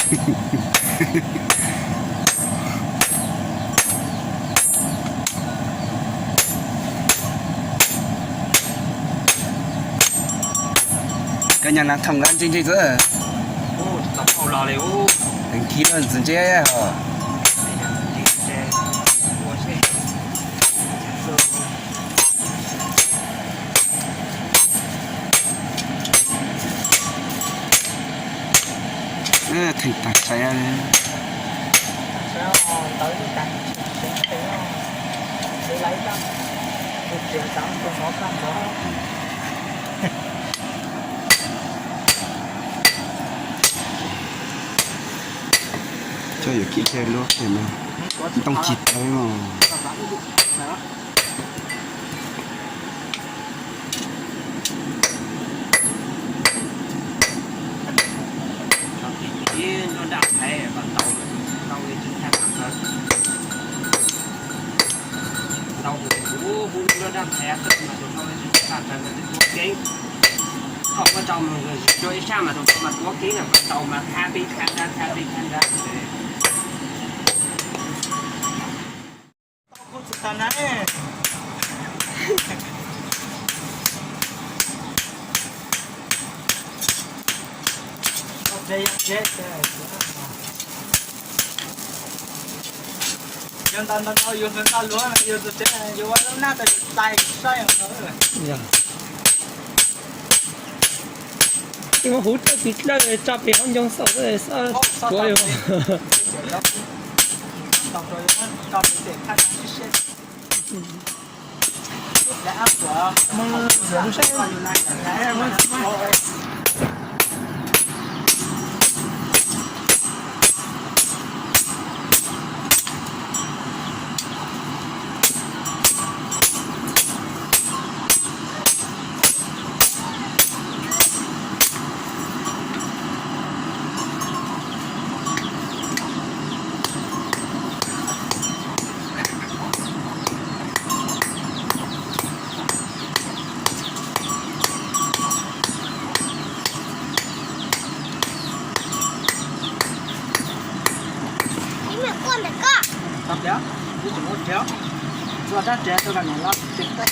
Koj nyob na thoom nqa ntse ntse xwb. Teev kis no ntxim ntse os. Theem tag tshais. Coj yuav kib kiag lub qhiav no, ntoo tsis tawv os. Ntau, kuv kuv lub nruab dab thaiv tawm mas tus sau tsis tau tag tawm mas twb tuav keeb. Koj muab rau mus rau ib sab mas tus sau mas tuav keeb na, koj tau mas thab peb thab nrab thab peb thab nrab. Yog ntau ntau ntau yus hluas nraug luag yus tus tsev yuav ua lub nab tau yus tais saib os. Muab huv dlawb tis dlawb tso pem hauv ncoo xauj xauj puav li. Ib niam koj ntawm koj. Tau tiag, wb tseem ua tiag, txua dab tsev tuaj rau niam loj tseem teb.